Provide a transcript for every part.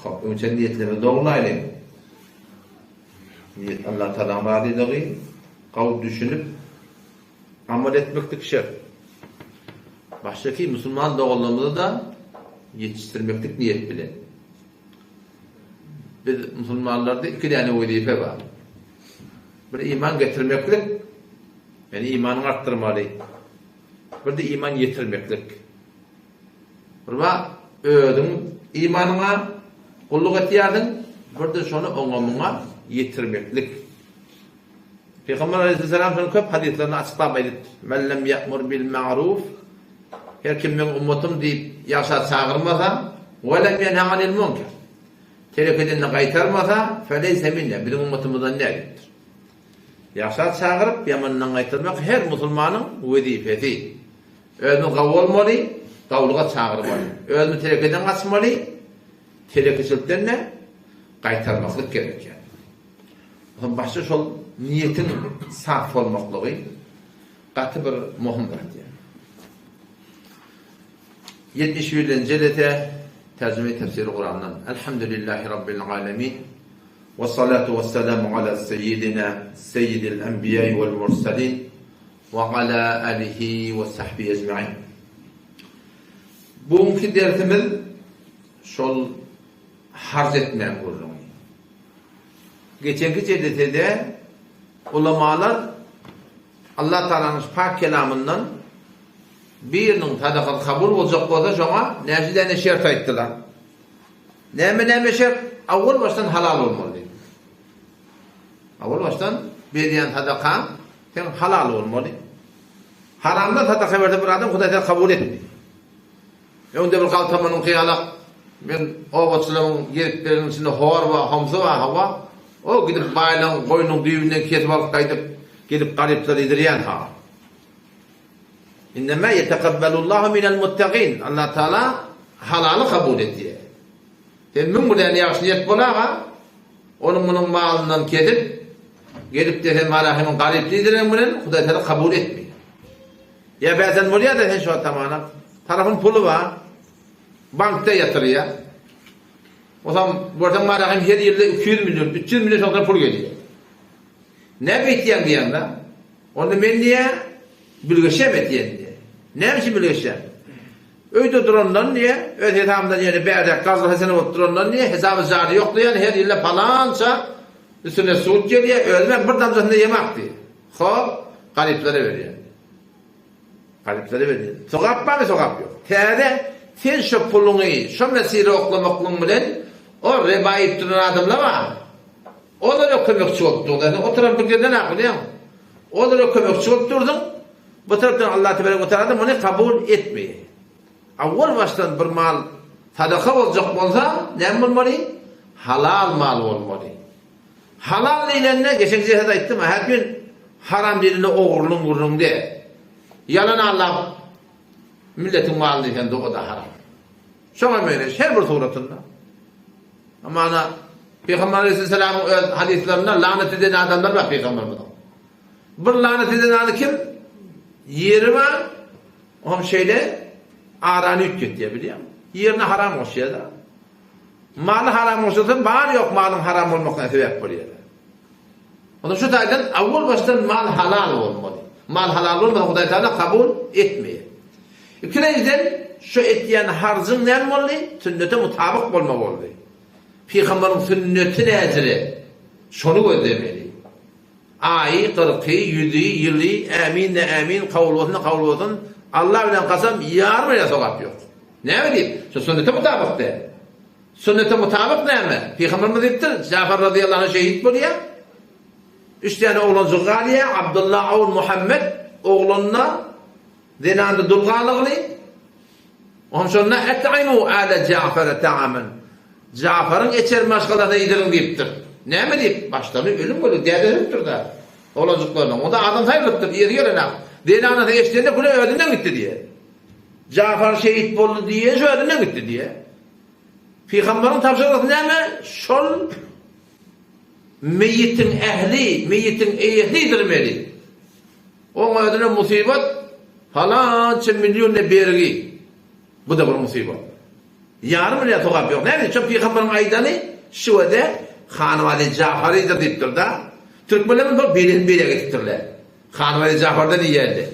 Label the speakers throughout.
Speaker 1: Hop, öňçe niýetlerimizi dogurlaýlyň. Niýet Allah Tagalaň razylygy, gawy düşünip amal etmeklik şert. Başdaky musulman doganlarymyzy-da ýetişdirmeklik niýet bilen. Biz musulmanlarda iki däne wezipe bar. Bir iman getirmeklik, ýagny imanyňy artdyrmaly. Bir-de iman ýetirmeklik. Bir bar özüň imanyňa gulluk etýärdiň, bir-de şony oňa-muňa ýetirmeklik. Pygamber aleýhissalam şony köp hadyslarynda açyklap aýdypdyr. Men lem ýa'mur bil ma'ruf Her kim meň ummatym diýip ýagşa çagyrmasa, we lem ýenhe anil munker Telek edenini gaýtarmasa, feleýse minne, biziň ummatymyzdan däl diýipdir. Ýagşa çagyryp, ýamandan gaýtarmak her musulmanyň wezipesi. Özümiz gawy bolmaly, gawulyga çagyrmaly. Özümiz telekeden gaçmaly, telekeçilikden-de gaýtarmaklyk gerekýär. Onsoň başda şol niýetiň sap bolmaklygy gaty bir möhüm zat ýa. 71-nji jelese Terjime tefsiri Kurandan. Elhamdülillahi Rabbil alemin. Ve salatu ve selamu ala seyyidina seyyidil enbiya vel mursalin ve ala alihi ve sahbihi ecmain. Bugünkü dersimiz şol harç etmäň gürrüňi. Geçenki jedesede ulamalar Allah Taalanyň şu pak kelamyndan biriniň sadakasy kabul boljak bolsa şoňa näçe däne şert aýtdylar. Näme näme şert? Awwal başdan halal bolmaly diýdiler. Awwal başdan berýän sadakaň seň halal bolmaly. Haramdan sadaka berse bir adam Hudaý Taala kabul etmeýär. Öňde bir galtamanyňky ýalak men obaçylaryň ýerikleriniň içinde hor bar, homsy bar, hawa, o gidip baýlaryň goýnuň düýbünden kesip alyp gaýdyp, gelip garyplara ýedirýän ha. Innemâ yetekabbelullâhu minel muttagin. Allah Taala halaly kabul edýär. Sen 1001 däne ýagşy niýet bolaga, onuň munuň malyndan kesip, gelip-de sen marahymyň garyp diýdireň bilen Hudaý Taala kabul etmeýär. Ýa bäsen bolýa-da sen şo tamana. Tarapyň puly bar. Bankda ýatyrýa. Osam görseň marahym her ýylda 200 million, 300 million şondan pul gelýär. Näme etýäň diýende, onda men diýä bilgeşem etýän diýä. Näme üçin bilgeşýäň? Öýde durandan diýä, öz hesabymdan ýene bärdäki gazy hasene bolup durandan diýä, hesaby jary ýok diýän, her ýylda palança üstüne sud gelýä, özümem bir damjasyny da ýemak diýä. Hop, garyplara berýän. Garyplara berýän. Sogap barmy, sogap ýok. Täze sen şo puluňy şo mesire oklamaklygyň bilen o reba iýip duran adamlar bar. Olara kömekçi bolup durdyň. Sen o tarap bir ýerden ak bilýäň. Olara kömekçi bolup durdyň. Bu tarapdan Allah tebarek we taala muny kabul etmeýär. Awwal başdan bir mal sadaka boljak bolsa, näme bolmaly? Halal mal bolmaly. Halal diýlende, geçenki jesede aýtdym, her gün haram diýlende ogurlygyň gürrüňi däl. Ýalan aldap milletiň malyny iýseň-de o-da haram. Şoňa meňzeş her bir suratynda. Amana Pygamber Aleyhisselamyň öz hadyslarynda lanat eden adamlar bar pygamberimiziň. Bir lanat eden adam kim? Ýeri bar, o hem şeýle arany üýtgetýär bilýäňmi? Ýerine haram goşýar-da. Maly haram goşulsa bar ýok malyň haram bolmagyna sebäp bolýar. Onda şu taýdan awwal başdan mal halal bolmaly. Mal halal bolmasa Hudaý Taala kabul etmeýär. Ikilenjiden şu etýän harjyň näme boldy? Sünnete mutabyk bolma boldy. Pygambaryň sünneti näjire? Şony gözlemeli. Aýy, kyrky, ýüzi, ýyly, ämin-de ämin, kabul bolsun-da kabul bolsun, Allah bilen kasam ýarym aýa sogap ýok. Näme diýip? Şu sünnete mutabyk däl. Sünnete mutabyk näme? Pygamberimiz diýipdir, Jafar razyýallahu anh şehit bolýar. Üç däne oglanjygy galýar, Abdullah, Awn, Muhammet, oglanda zenanda dul galygly. Oňa şonda Et'imu ale Jafere ta'amen. Jafaryň eçer maşgalasyna iýdiriň diýipdir. Näme diýip? Başlaryna ölüm geldi, däde ölüpdir-dä. Oglanjyklarynyň. Onda adam saýylypdyr, ýeri gelenok. Zenanasy eşidende güne özünden gitdi diýýär. Jafar şehit boldy diýen şu özünden gitdi diýýär. Pygambaryň tabşyrgasy näme? Şol meýitiň ähli, meýitiň eýesi iýdirmeli. Oň özüne musybat, palança millionly bergi. Bu-da bir musybat. Ýarym milliard sogap ýok. Näme üçin? Pygamberiň aýdany şuwede Hanwali Jafarydyr diýipdir-da. Türkmenler muny beýlesini beýläk edipdirler. Hanwali Jafardan iýerdi.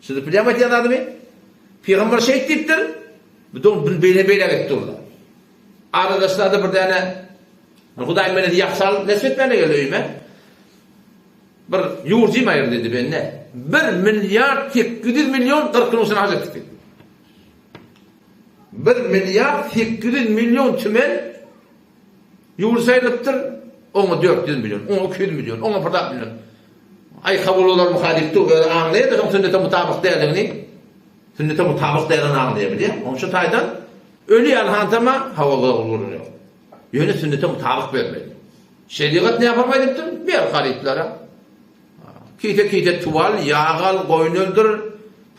Speaker 1: Siz bilýäňmi aýtýan zadymy? Pygamber şeýt diýipdir. Bu doň bunu beýle beýläk edip durlar. Aradaşlarda bir däne Hudaý meni ýagşy al nesip etmäne geldi öýüme. Bir ýurjym aýyrdy diýdi bende. 1 milliard 800 million 40 günüň içinde haj etdik diýdi. 1 milliard 800 million tümen Ýurt aýrylypdyr, oňa 400 million, oňa 200 million, oňa bir zat million. Aý kabul bolarmyka diýip dur, özi aňlaýar-da şoň sünnete mutabyk däldigini. Sünnete mutabyk däldigini aňlaýar bilýär. Oň şu taýdan öli ýaly hantama hawa gurgun ýok. Ýöne sünnete mutabyk bermeli. Şerigat näme farmaý diýipdir? Ber garyplara. Kise-kise tuwal, ýag al, goýun öldür.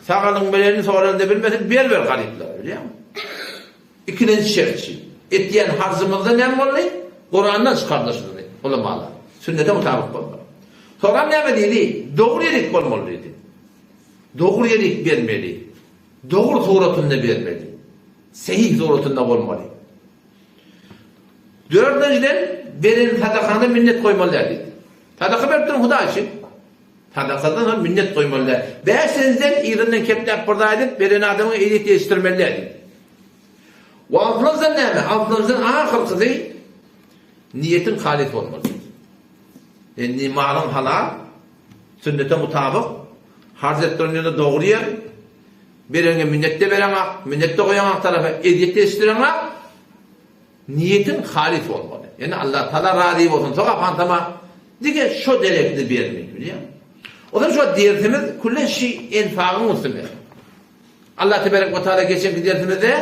Speaker 1: Sagalyň bilenini soralyny bilmesin, ber ber garyplara bilýärmi? Ikilenji şertçi. Etýän harzymyzda näme boldy? Kurandan çykardylar şuny ulamalar. Sünnete mutabyk bolmaly. Soňram näme diýdi? Dogry ýerik bolmaly diýdi. Dogry ýerik bermeli. Dogry suratynda bermeli. Sehih suratynda bolmaly. Dördünjiden beren sadakaňda minnet goýmaly däl diýdi. Sadaka berip duruň Hudaý üçin. Sadakadan hem minnet goýmaly däl. Bäşinjiden yzyndan kepläp bir zat edip beren adamyňa ezýet ýetişdirmeli däl diýdi. We altynjydan näme? Altynjydan ahyrkysy niýetiň halys bolmaly. Indi malyň halal, sünnete mutabyk, harç edip duran ýerde dogry ýer, bereniňe minnet-de bereňok, minnet-de goýaňok tarapa, ezýet-de ýetişdireňok, niýetiň halys bolmaly. Ýöne Allah Taala razy bolsun, sogap hantama diňe şo derekli bermeli, bilýäňmi? Onsoň şu dersimiz küllen şi enfagyň üstünde. Allah teberek we taala geçenki dersimizde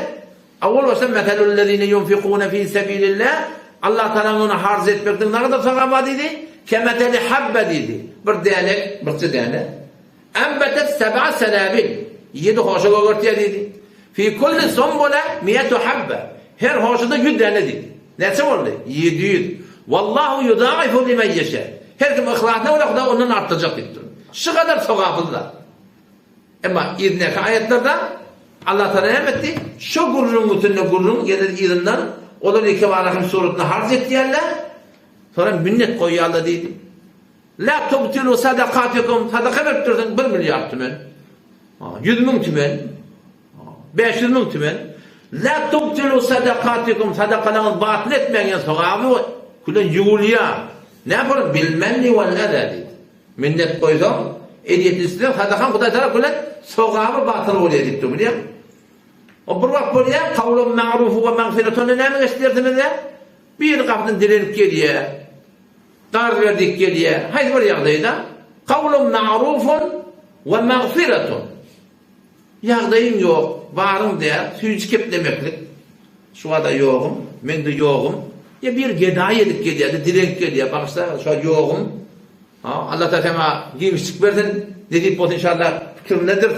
Speaker 1: awwal başda meselul-lezine yunfikune fi sebilillah Allah taala ony harç etmekden ne kadar sogap bar diýdi? Kemeteli habbe diýdi. Bir däne, birçe däne. Enbetet seb'a senabil. Ýedi hoşa gögertýär diýdi. Fi kulli sumbula mi'etu habbe. Her hoşada 100 däne diýdi. Näçe boldy? 700. Wallahu yudaifu limen yeşe. Her kim yhlasyna görä Hudaý ondan artdyrjak diýipdir. Şu kadar sogaply zat. Emma yzyndaky aýatlarda Allah Tagala näme etdi? Şo gürrüňiň üstünde gürrüň geler yzyndan, olar ýekebara hem suratynda harç etýärler, soňra minnet goýýarlar diýdi. La tubtilu sadakatikum, sadaka berip dursaň bir milliard tümen, 100 müň tümen, 500 müň tümen. La tubtilu sadakatikum, sadakalaryňyzy batyl etmäň, ýa sogaby külen ýuwulýar. Näme bolar? Bil menni wal eza diýdi. Minnet goýsaň, ezýet isleseň, sadakaň Hudaý tarap bilen sogaby batyl bolýar diýipdir, bilýäňmi? O bir wagt bolýar, kawlun ma'rufu we magfiretun näme geçdi dersimizde? Biri gapydan direnip gelýär, garz ber diýip gelýär, haýsy bir ýagdaýda kawlun ma'rufun we magfiretun. Ýagdaýyň ýok, baryň däl, süýji keplemeklik. Şu wada ýogum, men-de ýogum. Ýa biri gedaý edip gelýär-de, dilenip gelýär, bagyşla, şu wagt ýogum. Ha, Allah Taala saňa giňişlik bersin, nesip bolsa inşallah pikirindedir.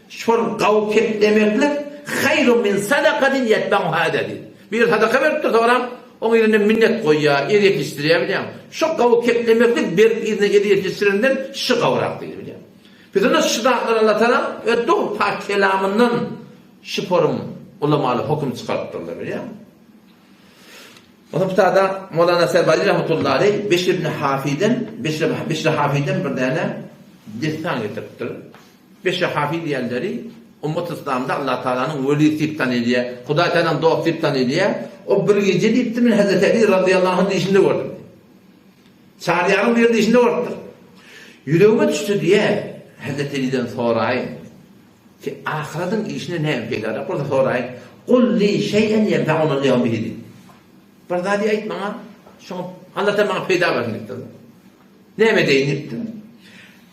Speaker 1: Şol gawy keplemeklik haýrun min sadakatin ýetba'uha eza diýdi. Biri sadaka beripdir, soňram oň yzyndan minnet goýýar, el ýetişdirýär bilýäňmi? Şo gawy keplemeklik berip yzyna el ýetişdirenden şy gawrak diýdi bilýäňmi? Biz onda şu zatlary Allah Taala öz dogry pak kelamyndan şu forum ulamaly höküm çykarypdyrlar bilýäňmi? Onsoň bu taýda Mowlana Serbazi rahmetullahi aleýh Beşir ibn Hafiden, Beşir, Beşir Hafiden bir däne dessan getiripdir. Beşir Hafi diýenleri ummat yslamda Allah Taalanyň welisi diýip tanylýar. Hudaý Taalanyň dosty diýip tanylýar. O bir gije diýipdir, men Hazreti Ali razyýallahu anh diýşinde gördüm. Çaryýaryň bir diýşinde bolupdyr. Ýüregime düşdi diýýär, Hezreti Eliden soraýyn. Ki ahyradyň işine näme peýdarak bolsa soraýyn. Kul li şeýen ýenfe'unallahu bihi diýdi. Bir zady aýt maňa, şoňa Allah Taala maňa peýda bersin diýipdir. Näme edeýin diýipdir.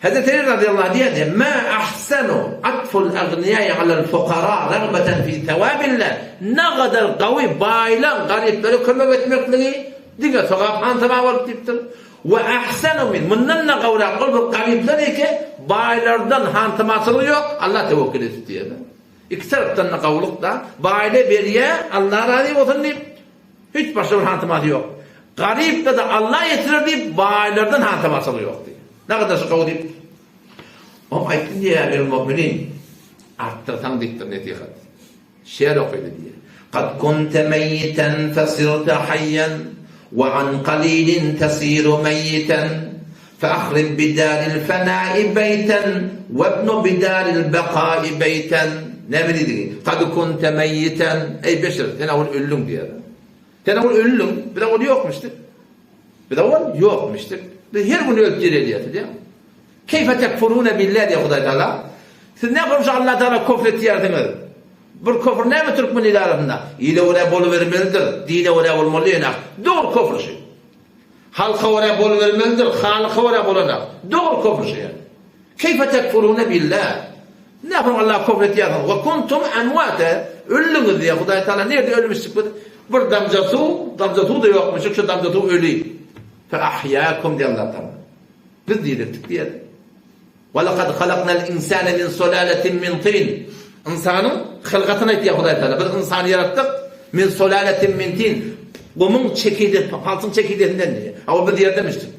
Speaker 1: Hezreti Eli razyýallahu anh diýýär, Ma ahsanu atful agniýai alal fukara ragbatan fi sawabillah. Nagadar gawy baýlaň garyplara kömek etmekligi diňe sogap hantama bolup diýipdir. We ahsanu min mundan-da gowrak ol bir garyplar eke baýlardan hantamaçylygy ýok, Allah tewekkül edip diýýär. Iki tarapdan-da gowulyk-da, baýla berýär, Allah razy bolsun diýip, Hiç başga bir hantamasy ýok. Garypda-da Alla ýetirer diýip, baýlardan hantamaçylygy ýok diýip. Nagadyr şu gowy diýip. Oňa aýtdym diýýär, Emirül Mu'minin, artdyrsaň diýipdir nesihat. Şeýer okydy diýýär. Kad kunte meýýiten fesirte haýýen we an qalilin tesiru meýýiten fe ahrib bidaril fenai beýten webnu bidaril bekai beýten Näme diýdigi? Kad kunte meýýiten Eý beşer, sen owal öldüň diýýär. Sen owal öldüň, biz owal ýokmuşdyk. Biz owal ýokmuşdyk. Biz her gün ölüp direlýäs diýýär. Keýfe tekfurune billah diýýär Hudaý Tagala. Siz näme goňşy Allah Tagala kofr etýärsiňiz? Bir kofr näme türkmen ili arasynda? Ile görä bolubermelidir, dine görä bolmaly diýenak. Dogry kofr şu. Halka görä bolubermelidir, halyka görä bolanak. Dogry kofr şu ýa. Keýfe tekfurune billah. Näme Allaha kofr etýärsiňiz? We kuntum emwata. Öldüňiz diýýär Hudaý Tagala. Nirde ölmüşdik biz? Bir damja suw, damja suw-da ýokmuşyk, şu damja suw öli. Fe ahýakum diýýär Allah Tagala. Biz diriltdik diýýär. Ve lekad halaknal insane min sulaletin min tin. Ynsanyň hylgatyny aýtýar Hudaý Tagala. Biz ynsany ýaratdyk min sulaletin min tin. Gumuň çekide, palçyň çekidesinden diýýär. Hawa biz ýerdemişdik.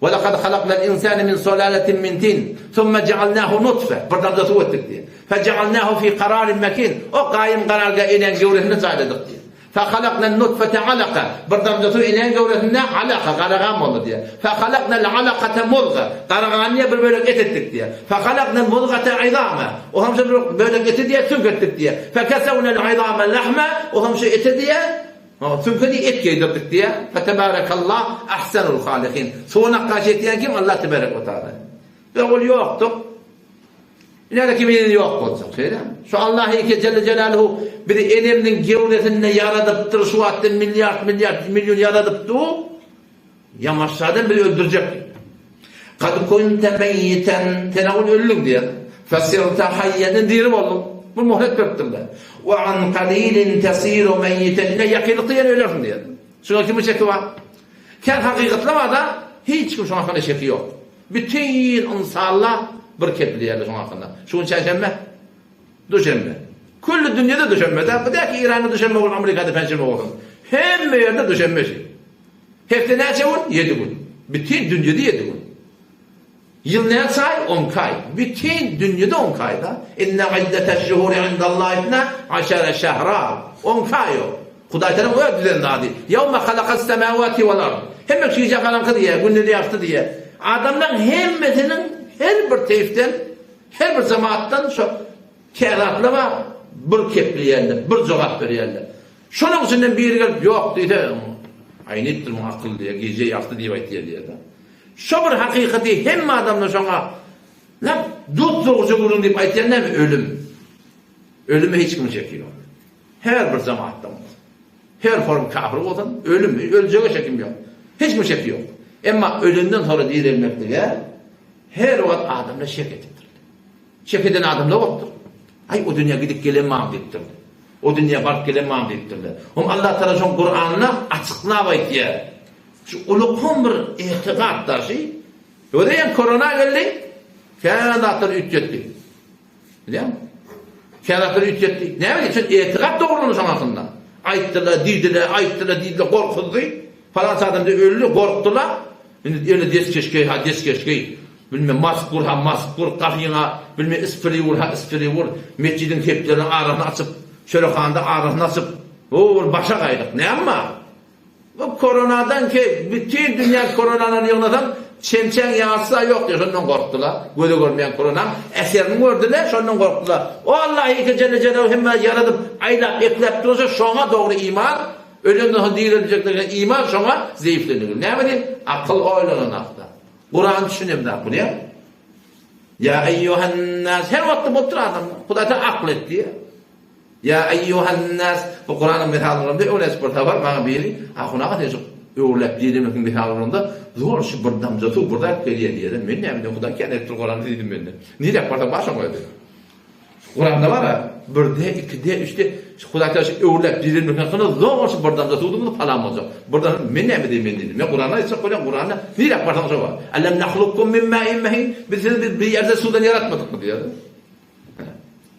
Speaker 1: Ve lekad halaknal insane min sulaletin min tin. Summe cealnahu nutfe. Bir damja suw etdik diýýär. Fe cealnahu fi kararin mekin. O gaýym karargah enäň göwresinde jaýladyk diýýär. Fehalaknen-nutfete alaka, bir damja suw enäň göwresinde alaka, gara gan boldy diýýär. Fehalaknel-alakate muzga, gara gany diýýär bir bölek et etdik diýýär. Fehalaknel-muzgate izama, o hem şo bir bölek eti diýýär süňk etdik diýýär. Fekesewnel-izame lahma, o hem şo ete diýýär, süňke diýýär et geýdirdik diýýär. Fetebarekallah ahsenul halikin. Suwa nakgaş etýän kim? Allah tebarek we taala. Biz ol ýokduk. Ine-de kim ýene ýok boljak, şeýdemi? Şu Allah Eke Jelle Jelaluhu bizi enemziň gewresinde ýaradypdyr, şu wagtda milliard, milliard, million ýaradypdy, ýamaşjadan bizi öldürjek. Kad kunte meýýiten, sen owal öldüň diýer. Fesirte haýýen, indi diri bolduň. Bu möhlet beripdirler. Wa an qalilin tasiru meýýiten, ine ýakynlykda ýene ölersiň diýer. Şuňa kimiň şeki bar? Kän hakykatlar bar-da, hiç kim şoň hakynda şeki ýok. Bütin ynsanlar bir kepilýärler şoň hakynda. Şu gün çarşenbe? Duşenbe. Külli dünýede duşenbe-de, bu däki Iranda duşenbe bolsun, Amerikada penşenbe bolsun. Hemme ýerde duşenbe şu. Hepde näçe gün? Ýedi gün. Bütin dünýede ýedi gün. Ýyl näçe aý? On iki aý. Bütin dünýede on iki aý-da. Inne iddeteş-şuhuri indallahi itna aşara şehra. On iki aý o. Hudaýtagalaň öz düzen zady. Ýewme halakas-semawati wal-ard. Hemme kişi gije garaňky diýýär, gündiz ýagty diýýär. Adamlaryň hemmesiniň her bir teýfden, her bir jemaatdan şo käzatlar bar, bir kepleýärler, bir jogap berýärler. Şonuň içinden biri gelip ýok diýse, aý neýtdir muň akyly diýýär, gije ýagty diýip aýtýar diýýär-de. Şo bir hakykaty hemme adamlar şoňa lap dos-dogruja gürrüň diýip aýtýan näme? Ölüm. Ölüme hiç kimiň şeki ýok. Her bir jemaatda bolsun. Her form kafir bolsun, ölüm, öljege şekim ýok. Hiç kimiň şeki ýok. Emma ölenden soňra direlmeklige her wagt adamlar şek edipdirler. Şek eden adamlar bolupdyr. Aý, o dünýä gidip gelenmam diýipdirler. O dünýä baryp gelenmam diýipdirler. Oň Allah Taala şoň Kuranda açyklap aýtýar. Şu ulukan bir etikat daşy. Özeýem korona geldi. Kän zatlary üýtgetdi. Bilýäňmi? Käbirler üýtgetdi. Näme üçin etikat dogrulandy şoň astynda? Aýtdylar, diýdiler, aýtdylar, diýdiler, gorkuzdy. Palança adam diýip öldi, gorkdular. Indi ýöne deskeş geý, ha deskeş geý. Bilmem mask gur, ha mask gur, gapyňa bilmem ispiri ur, ha ispiri ur. Metjidiň kepleriniň arasyny açyp, çörekhanda arasyny açyp, o bir başa gaýdyk. Näme bar? Bu koronadan ki bütin dünýä koronany ýygnasaň çemçäň ýarysy-da ýok diýýär, şondan gorkdular. Göze görünmeýän koronaň äserini gördüler, şondan gorkdular. O Allah ýeke Jelle Jelaluhu hemme ýaradyp, aýlap, ekläp dursa şoňa dogry iman, ölenden soň direljekdigine iman şoňa zeýiflendigini. Näme diýip? Akyl oýlananakda. Kurany düşünemzok bilýäňmi? Ýa eýýuhan-nas her wagtda bolup dur adamlar. Hudaý taala akyl et diýýär. Ýa eýýuhan-nas, bu Kuranyň mysalyny uranda öwrenişip bir sapar maňa biri, Ahun aga sen şu öwrüläp diýlemekiň mysalyny uranda zor şu bir damja suw bir zat gelýär diýýär. Men näme diýdim, Hudaý kän edipdir Kurany diýdim mende. Niräk barsaň bar şoň özi. Kuranda bar-a, birde, ikide, üçde, şu Hudaý taala şu öwrüläp diýlemekiň hakynda zor şu bir damja suwdan muny palan boljak. Bir damja men näme diýeýin men diýdim. Men Kurany aýtjak bolýan, Kuranda niräk barsaň şo bar. Elem nahlukkum min ma'in mehin, biz sizi bir ýerde suwdan ýaratmadykmy diýýär.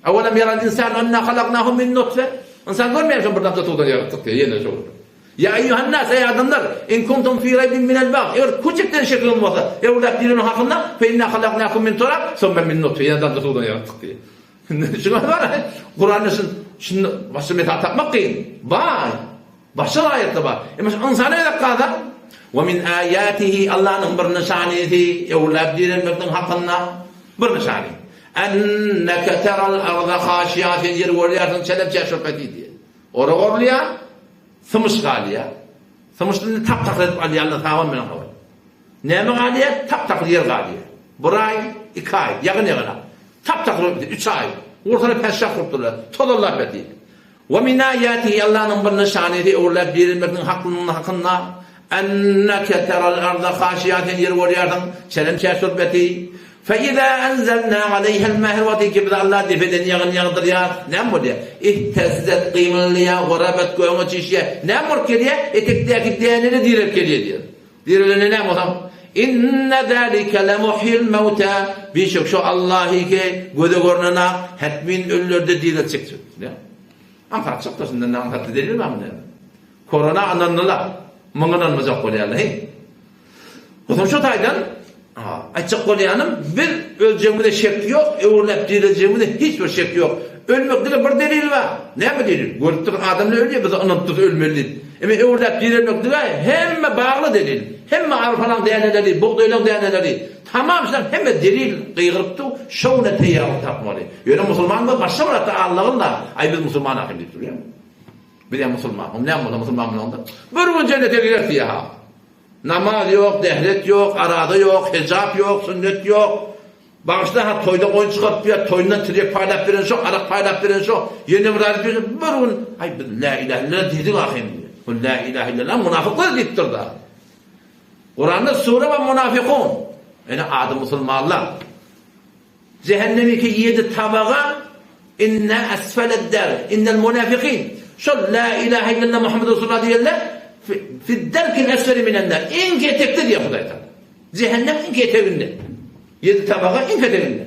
Speaker 1: Awelem ýeral insanu enna halaknahu min nutfe. Ynsan görmeýär şo bir damja suwdan ýaratdyk diýýär ýene şo. Ýa eýýuhan-nas eý adamlar in kuntum fi raýbin minel ba'th. Eger küçükden şekiňiz bolsa, öwlap direlme hakynda fe inna halaknakum min turab summa min nutfe ýene damja suwdan ýaratdyk diýýär. Şuňa bar. Kuranda şun. Şunda başga mysal tapmak kyn. Bar. Başga aýatda bar. Emma şu ynsana gezek galsa, Ve min aýatihi Allanyň bir nyşanysy, öwläp direlmekligiň hakynda bir nyşany. Enneke teral arda haşiýa sen ýeri görýärsiň çelemçä şöpesi diýýär. Orak orulýar, symyş galýar. Symyşny indi tap-takyr edip alýarlar saban bilen habar. Näme galýar? Tap-takyr ýer galýar. Bir aý, iki aý, ýagyn-ýagynak. Tap-takyr bolup ýatyr, üç aý. Gursana päşşak gurupdyrlar, tozanlap ýatyr. Ve min aýatihi Allanyň bir nyşanysy öwrüläp dirilmekligiň haklygynyň hakynda, Enneke teral arda haşiýa sen ýeri görýärsiň, çelemçä söhbeti. Fe izâ enzelnâ aleýhel mâ her wagty ki biz Alla depeden ýagyn ýagdyrýarys, näme bolýar? Ihtezzet gymyldaýar, we rabet göge çişýär. Näme bolup gelýär? Etekdäki däne-de direlip gelýär diýýär. Direlende näme bolsa? Inne zâlike lemuhyil mewtâ Bişek şo Allahy ki göze görnen-ak, hetmin ölüleri-de direltjekdir. Aňsat çykdy şundan aňsatly delil barmy näme? Korona ynandylar. Muňa ynanmajak bolýarlar heý. Onsoň şo taýdan aýtjak bolýanym biz öljegimize şek ýok, öwrüläp direljegimize hiç bir şek ýok. Ölmeklige bir delil bar. Näme delil? Görüp durus adamlar ölýär, biz ynanyp durus ölmeli diýip. Emma öwrüläp direlmeklige hemme bagly delil. Hemme arpalaň däneleri, bugdaýlaň däneleri, tamam şular hemme delil gygyryp dur, şo güne teýýarlyk tapmaly. Ýöne musulman bolup başga bir atda Allagyn-da, aý biz musulman ahym diýip durýar. Biz-ä musulman. Oň näme bolsa musulman bolanda bir gün jennete girer diýýär-ha. Namaz ýok, dehret ýok, arada ýok, hijap ýok, sünnet ýok. Bagyşla ha toýda goýun çykaryp diýýär, toýundan tirýek paýlap beren şo, arak paýlap beren şo. Ýene bir zat diýýär, bir gün aý biz lä ilähe illallah diýdik ahym diýýär. Bu lä ilähe illallah munafyklar diýipdir-da. Kuranda sure bar munafykun. Ýöne ady musulmanlar. Jähennemiki ýedi tabaga inna esfeled-der, innel munafikin. Şol la ilahe illallah Muhammed Resulullah diýenler fid-derkil esfeli minen-nar. Iň etekde diýýär Hudaý Tagala. Jähennem iň eteginde. Ýedi tabaga iň eteginde.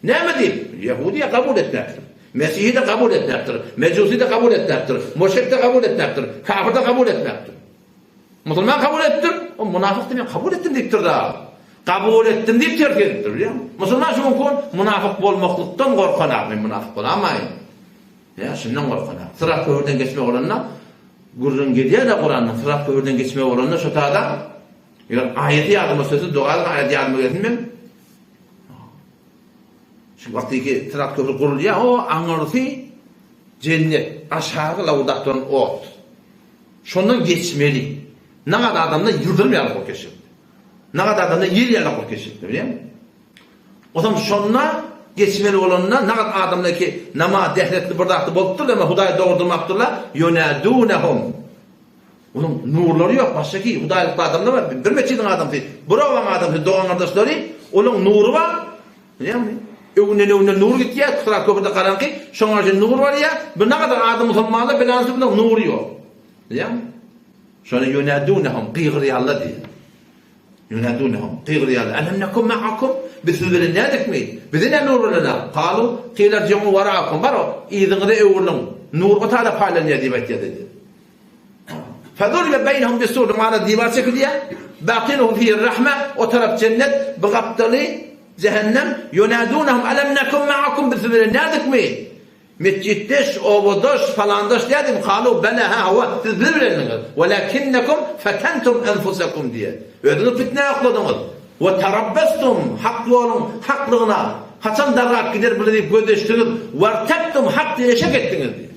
Speaker 1: Näme diýip? Ýehudiýa kabul etmäpdir. Mesihi-de kabul etmäpdir. Mejusi-de kabul etmäpdir. Müşrik-de kabul etmäpdir. Kafir-de kabul etmäpdir. Musulman kabul edipdir, o munafykdy men kabul etdim diýipdir-da. Kabul etdim diýip terk edipdir, bilýäňmi? Musulman şu günki gün munafyk bolmaklykdan gorkanak, men munafyk bolamaýyn. Ýa şundan gorkanak. Syrat köprüden geçmek bolanda gürrüň gelýär-de Kuranda, syrat köprüden geçmek bolanda şo tada eger aýaty ýadyma sözsüz doga aýat ýadyma gelsin men. Şu wagtky syrat köpri gurulýar, o aňyrsy jennet, aşagy lawdap duran ot. Şondan geçmeli. Nagat adamda ýyldyrym ýaly bolup geçjekdi. Nagat adamda ýel ýaly bolup geçjekdi, bilýäňmi? Onsoň şonda geçmeli bolanda nagat adamda ki namaz dehretli bir zatda bolupdyr, emma Hudaý dogurdyrmapdyrlar, ýonädunehum. Onuň nurlary ýok, başga ki Hudaýlykly adamlar bar, bir metjidiň adamsy, bir obaň adamsy, dogan-gardaşlary, olaň nury bar. Bilýäňmi? Öňünden-öňünden nur gitýär, Syrat köprüde garaňky, şoňa üçin nur barýar. Bu nagadar ady musulmanlar bilanysy bilen nury ýok. Bilýäňmi? Şony ýunadunahum gygyrýarlar diýýär. Ýunadunahum gygyrýarlar. Elem nekum ma'akum? Biz siz bilen nädikmi? Bize näme nur bilen? Kalu qila irji'u wara'akum. Bar, yzyňyza öwrüliň. Nur o taýda paýlanýar diýip aýtýar diýýär. Feduribe beýnehum bis-sur, ara diwar çekilýär. Batynuhu fihi-r-rahme, o tarap jennet, bu gapdaly jähennem. Ýunadunahum elem nekum ma'akum, biz siz bilen nädikmi? Metjitdeş, obadaş, falandaş dädikmi? Kalu bela, hä, hawa, siz biz bilendiňiz. Welakinnekum fetentum enfusekum diýýär. Özüňiz pitnä okladyňyz. We tarabbastum, hak ýoluň haklygyna, haçan dargap gider bular diýip gözleşdiňiz. Wertebtum, hak diýene şek etdiňiz diýýär.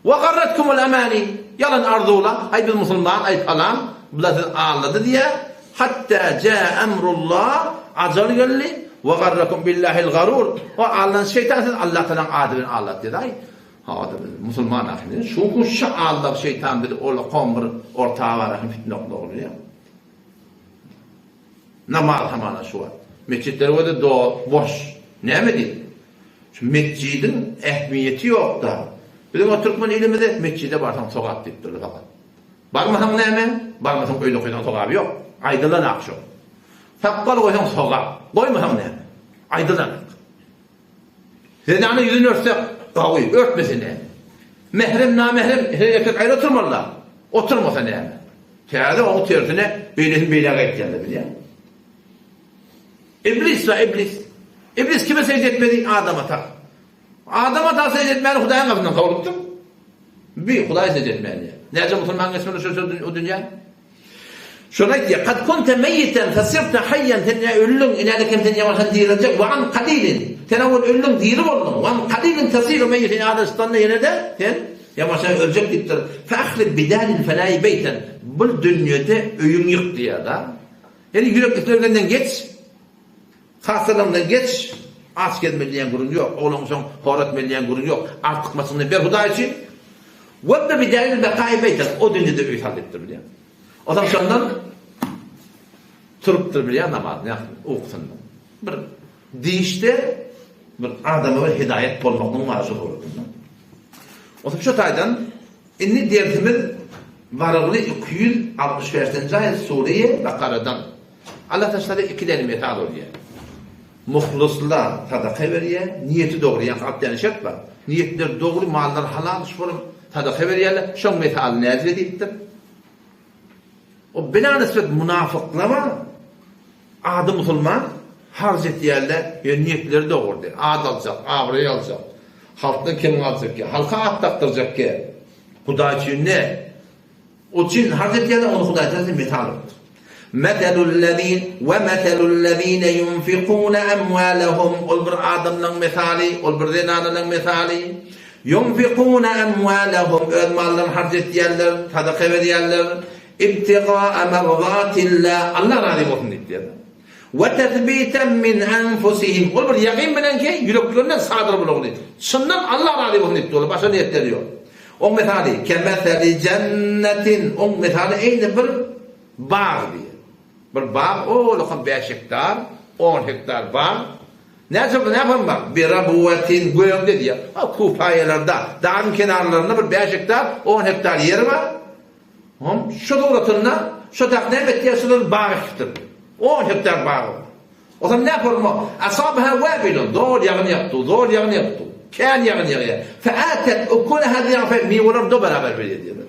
Speaker 1: Wa garratkumul amani, ýalan arzuwlar, aý biz musulman, aý palan, bular sizi aldady diýýär. Hatda jaa emrullah, ajal geldi, wa garrakum billahil garur, o aldan şeýtan sizi Allah tagalaň ady bilen aldatdy diýdi. Aý, ha-da biz musulman ahyry, şu gün şu aldag şeýtan bizi olakan bir orta barasyn fitne oklagly diýýär. Namaz hamana şu wagt. Metjitler bolsa do boş. Näme diýip? Şu metjidiň ähmiýeti ýokda. Biziň o türkmen ilimizde metjide barsaň sogap diýipdirler fakat. Barmasaň näme? Barmasaň öýde okaýsaň sogaby ýok. Aýdylanak şo. Sakgal goýsaň sogap. Goýmasaň näme? Aýdylanak. Zenana ýüzüni örtse gawy, örtmese näme? Mährem, namährem her erkek aýry oturmaly-da. Oturmasa näme? Täze oň tersine beýlesini beýläk aýtýarlar bilýäňmi? Iblis we iblis. Iblis kime sežde etmedi? Adam ata. Adam ata sežde etmäni Hudaýyň gapysyndan kowlupdyr. Bi, Hudaý size etmän diýýär. Näce musulman geçmeli şu o dünýä? Şony aýtýar, Kad kunte meýiten fesirte haýýan, sen ýa öldüň, inäde kem sen ýaňaşan diriljek, we an kalilin, sen owal öldüň, diri bolduň, we an kalilin tesiru meýiten, ýadaşdanda ýene-de sen ýaňaşan öljek diýipdir. Fe ahrib bidaril fenai beýten, bul dünýede öýüň ýyk diýýär-da. Ýöne ýürek isleglerinden geç. Hassalygyňdan geç, aç gezmeli diýen gürrüň ýok, oglan-uşagyň hor etmeli diýen gürrüň ýok. Artykmaçyňy ber Hudaý üçin. Webne bidaril bekai beýten, o dünýede öý sal diýipdir bilýäň. Onsoň şondan turupdyr bilýän namazyny ýakyp ukusyndan. Bir dişde bir adama bir hidaýat bolmaklygyň bar şu suratynda. Onsoň şu taýdan indi dersimiz barygly 265-nji aýat Sure-i Bakaradan. Allah taşlady ikiden mesal bolýar. Muhlyslar sadaka berýär, niýeti dogry, ýaňky altýan şert bar. Niýetleri dogry, mallary halal, şolam sadaka berýärler. Şoň mesaly näzire diýipdir. O bina nisbet munafyklar bar. Ady musulman, harç etýärler, ýöne niýetleri dogry däl. Ad aljak, abraý aljak. Halkdan kemiň aljak ýa, halka at dakdyrjak ýa. Hudaý üçin däl. O üçin harç etýärler, ony Hudaý tarapyndan mesal bolupdyr. Meselul-lezin we meselul-lezine ýunfikune emwalehum, ol bir adamlaryň mesaly, ol bir zenanalaryň mesaly. Ýunfikune emwalehum, öz mallaryny harç etýärler, sadaka berýärler. Ibtigaa merzatillah, Allah razy bolsun diýip diýýärler. We tesbiten min enfusihim, ol bir ýakyn bilen ki, ýüreklerinden sadyr bolany, çyndan Allah razy bolsun diýip durlar, başga niýetleri ýok. Oň mesaly, kemeseli jennetin, oň mesaly eýni bir bag diýýär. Bir bag, owalakam bäş hektar, on hektar bag. Näçe bu näme bag? Birabuwetin, gögde diýýär. Ha, kupaýalarda, dagyň kenarlarynda bir bäş hektar, on hektar ýeri bar. Hom, şu suratynda, şu tak näme etýär, şular bag ekipdir. On hektar bagy bar. Ozal näme bolma? Asabaha wabilun, zor ýagyn ýagdy, zor ýagyn ýagdy. Kän ýagyn ýagýar. Faatat ukulaha zi'fayn, miweler do beraber berýär diýýär.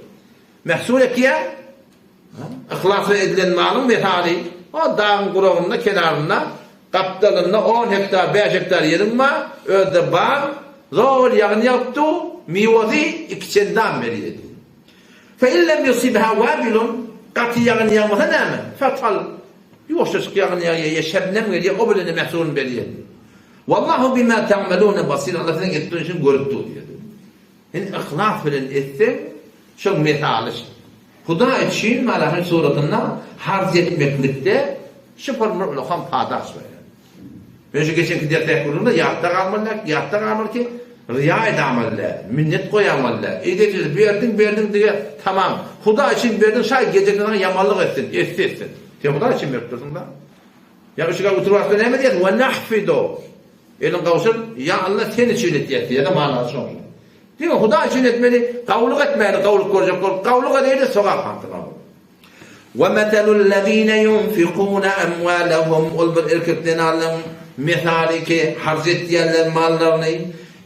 Speaker 1: Mehsul ekýär. Yhlas bilen edilen malyň mesaly, o dagyň guragynda, kenarynda, gapdalynda on hektar, bäş hektar ýeriň bar, özde bag, zor ýagyn ýagypdy, miwesi iki çendan berýär diýýär. Fe in lem yusibha wabilun, gaty ýagyn ýagmasa näme? Fatal, ýuwaşjajyk ýagyn ýagýar, ýa şebnem gelýär, o bilen-de mehsulyny berýär. Wallahu bima ta'maluna basir, Allah siziň edip duran işiňizi görüp dur diýýär. Indi yhlas bilen etseň, şoň mesaly şu. Hudaý üçin Malahy suratynda harç etmeklikde şu bir ulakam padaş berýär. Men şu geçenki dersdäki gürrüňde ýatda galmaly däl, ýatda galmaly ki, ryýa edamaly däl, minnet goýamaly däl. Eýdejesi berdiň, berdiň dige tamam. Hudaý üçin berdiň, şaý geljekde saňa ýamanlyk etsin, etse etsin. Sen Hudaý üçin berip dursuň-da. Ýa yşyga oturyp alsa näme diýersiň? We nahfidu. Eliň gowşur, ýa Allah sen üçin etýäs diýýär-de manasy şoň. Diňe Hudaý üçin etmeli, gawulyk etmäli, gawulyk görjek bolup, gawulyk edeýli sogap hatyna. We meselul-lezine ýunfikune emwalehum, ol bir erkek zenanlaryň mesaly ki, harç etýärler mallaryny,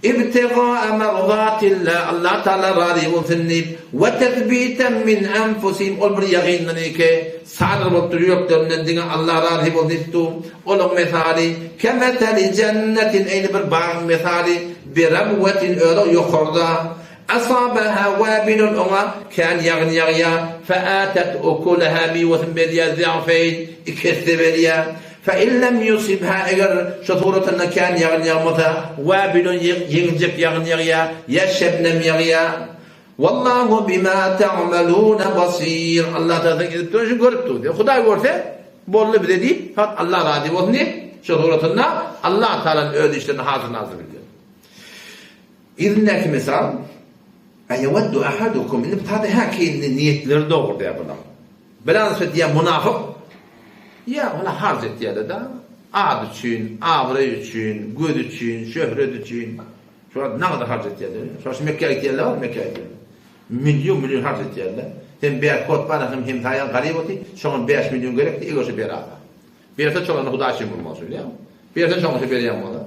Speaker 1: ibtigaa merzatillah, Allah Taala razy bolsun diýip, we tesbiten min enfusihim, ol bir ýagynlyny ki, sadyr bolup dur ýüreklerinden diňe Allah razy bolsun diýip dur, olaň mesaly, kemeseli jennetin, eýni bir bagyň mesaly, birabwetin, özi ýokarda, Asabaha wabilun oňa kän ýagyn ýagýar, featet ukulaha miwesini berýär, zi'feýn, iki esse berýär. Fe in lem yusibha eger şu suratynda kän ýagyn ýagmasa, wabilun ýeňiljek ýagyn ýagýar, ýa şebnem ýagýar. Wallahu bima ta'maluna basir. Allah Tagala siziň edip duran işiňizi görüp dur diýýär. Hudaý görse, boldy bize diýip, fakat Allah razy bolsun diýip, şu suratynda Allah Tagalanyň öz işlerini hazyr-nazyr bilýär. Yzyndaky mysal, Eýewaddu ahadukum, indi bu taýda häki indi niýetleri dogry däl bulaň. Birazs diýýär munafyk, ýa ola harç etýärler-de, ad üçin, abraý üçin, göz üçin, şöhret üçin, şu wagt nagdy harç etýärler. Şonuň üçin Mekgä gitýärler bar, Mekgä gitýärler. Million million harç etýärler. Sen bäş kot bar, hem hemsaýaň garyp otyr, şoňa 5 million gerek diý, eger şo berasa. Berse çolany Hudaý üçin bolmaly bilýäňmi? Berse şoňa şo berýän bolar.